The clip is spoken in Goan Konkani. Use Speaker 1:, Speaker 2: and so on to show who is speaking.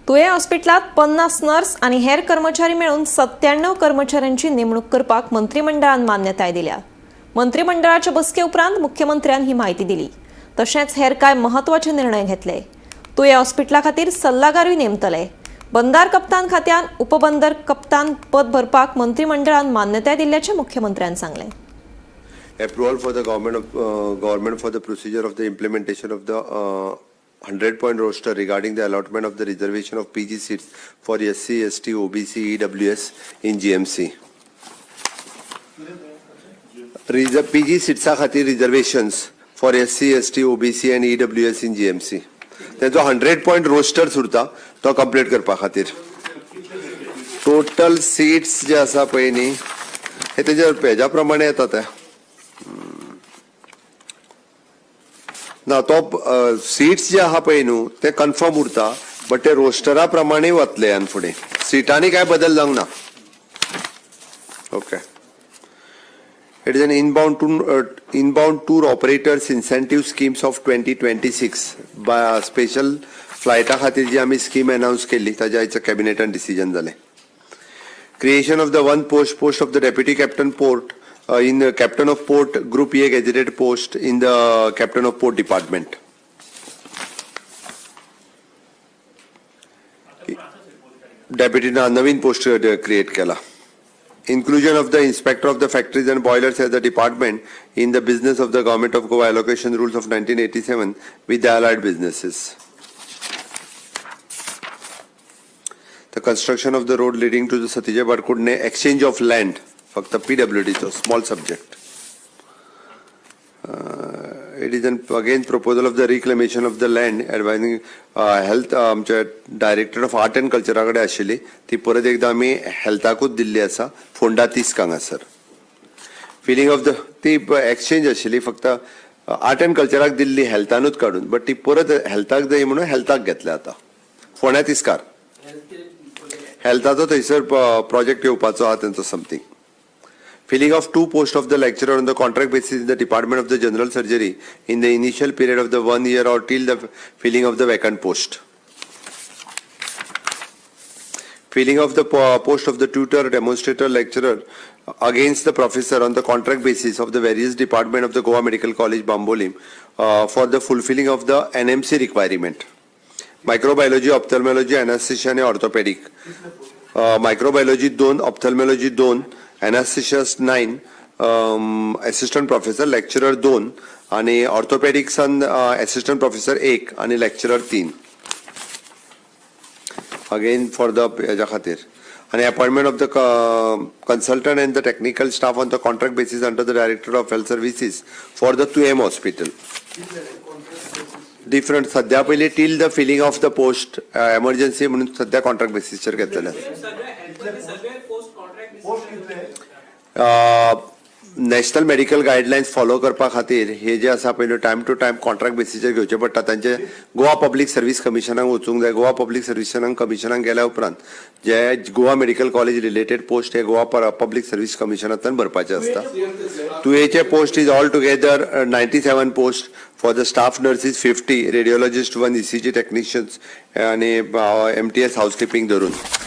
Speaker 1: तुयें हॉस्पिटलांत 50 नर्स आनी हेर कर्मचारी मेळून 97 कर्मचाऱ्यांची नेमणूक करपाक मंत्रिमंडळान मान्यताय दिल्या. मंत्रिमंडळाच्या बसके उपरांत मुख्यमंत्र्यान ही म्हायती दिली. तशेंच हेर कांय म्हत्वाचे निर्णय घेतले. तुयें हॉस्पिटला खातीर सल्लागारूय नेमतले. बंदार कप्तान खात्यान उपबंदर कप्तान पद भरपाक मंत्रिमंडळान मान्यताय दिल्ल्याचें मुख्यमंत्र्यान सांगलें.
Speaker 2: Approval for the government of government for the procedure of the implementation of the 100 point roster regarding the allotment of the reservation of PG seats for SC, ST, OBC, EWS in GMC. PG सीट्सा खातीर reservations for SC, ST, OBC and EWS in GMC. तेंचो 100 पॉयंट रोस्टर उरता, तो कंप्लीट करपा खातीर. टोटल सीट्स जे आसा पळय न्ही, हे तेज्या हेज्या प्रमाणे येता ते. ना, तो सीट्स जे आहा पळय न्हू, ते कन्फर्म उरता, बट ते रोस्टरा प्रमाणे वतले ह्यान फुडें. सिटांनी काय बदल जावंक ना. Okay. It is an inbound tour operators incentive schemes of 2026. Special फ्लायटा खातीर जी आमी स्कीम अनावन्स केल्ली, ताज्या आयच्या कॅबिनेटान डिसिजन जालें. Creation of the one post of the deputy captain port in the captain of port group A gazetted post in the captain of port department. Deputy ना, नवीन पोस्ट क्रिएट केला. Inclusion of the inspector of the factories and boilers as a department in the business of the Government of Goa Allocation Rules of 1987 with the allied businesses. The construction of the road leading to the Satija Badkudne exchange of land, फक्त PWD चो small subject. It is an again proposal of the reclamation of the land advising health, आमच्या डायरेक्टर ऑफ आर्ट अँड कल्चरा कडेन आशिल्ली, ती परत एकदां आमी हेल्थाकूच दिल्ली आसा, फोंडा तिस्क हांगासर. फिलिंग ऑफ the ती एक्सचेंज आशिल्ली, फक्त आर्ट अँड कल्चराक दिल्ली हेल्थानूच काडून, बट ती परत हेल्थाक जाय म्हणून हेल्थाक घेतल्या आतां फोंड्या तिस्कार. हेल्थाचो थंयसर प्रोजेक्ट येवपाचो आहा तेंचो something. Filling of two posts of the lecturer on the contract basis in the Department of the General Surgery in the initial period of the 1 year or till the filling of the vacant post. Filling of the post of the tutor, demonstrator, lecturer against the professor on the contract basis of the various department of the Goa Medical College, Bambolim, for the fulfilling of the NMC requirement. Microbiology, ophthalmology, anesthesia and orthopedic. Microbiology 2, ophthalmology 2, anaesthesiast 9, assistant professor, lecturer 2 आणि ऑर्थोपेडिक्सान असिस्टंट प्रोफेसर 1 आणि lecturer 3, again for the हेज्या खातीर. आणि appointment of the consultant and the technical staff on the contract basis under the director of health services for the Tuem hospital. Different सध्या पयलीं till the filling of the post emergency म्हणून सध्या कॉन्ट्रॅक्ट बेसीसचेर घेतलेले. नॅशनल मेडिकल गायडलायन्स फॉलो करपा खातीर हे जे आसा पयलीं टायम टू टायम कॉन्ट्रॅक्ट बेसीचेर घेवचे पडटा. तांचे गोवा पब्लीक सर्वीस कमिशनाक वचूंक जाय. गोवा पब्लीक सर्विसांक कमिशनाक गेल्या उपरांत जे Goa medical college related post हे गोवा पब्लीक सर्वीस कमिशनांतल्यान भरपाचे आसता. तुयेचे post is all together 97 post for the staff nurses 50, radiologist 1, ECG technicians आनी एमटीएस हाऊसकिपींग धरून.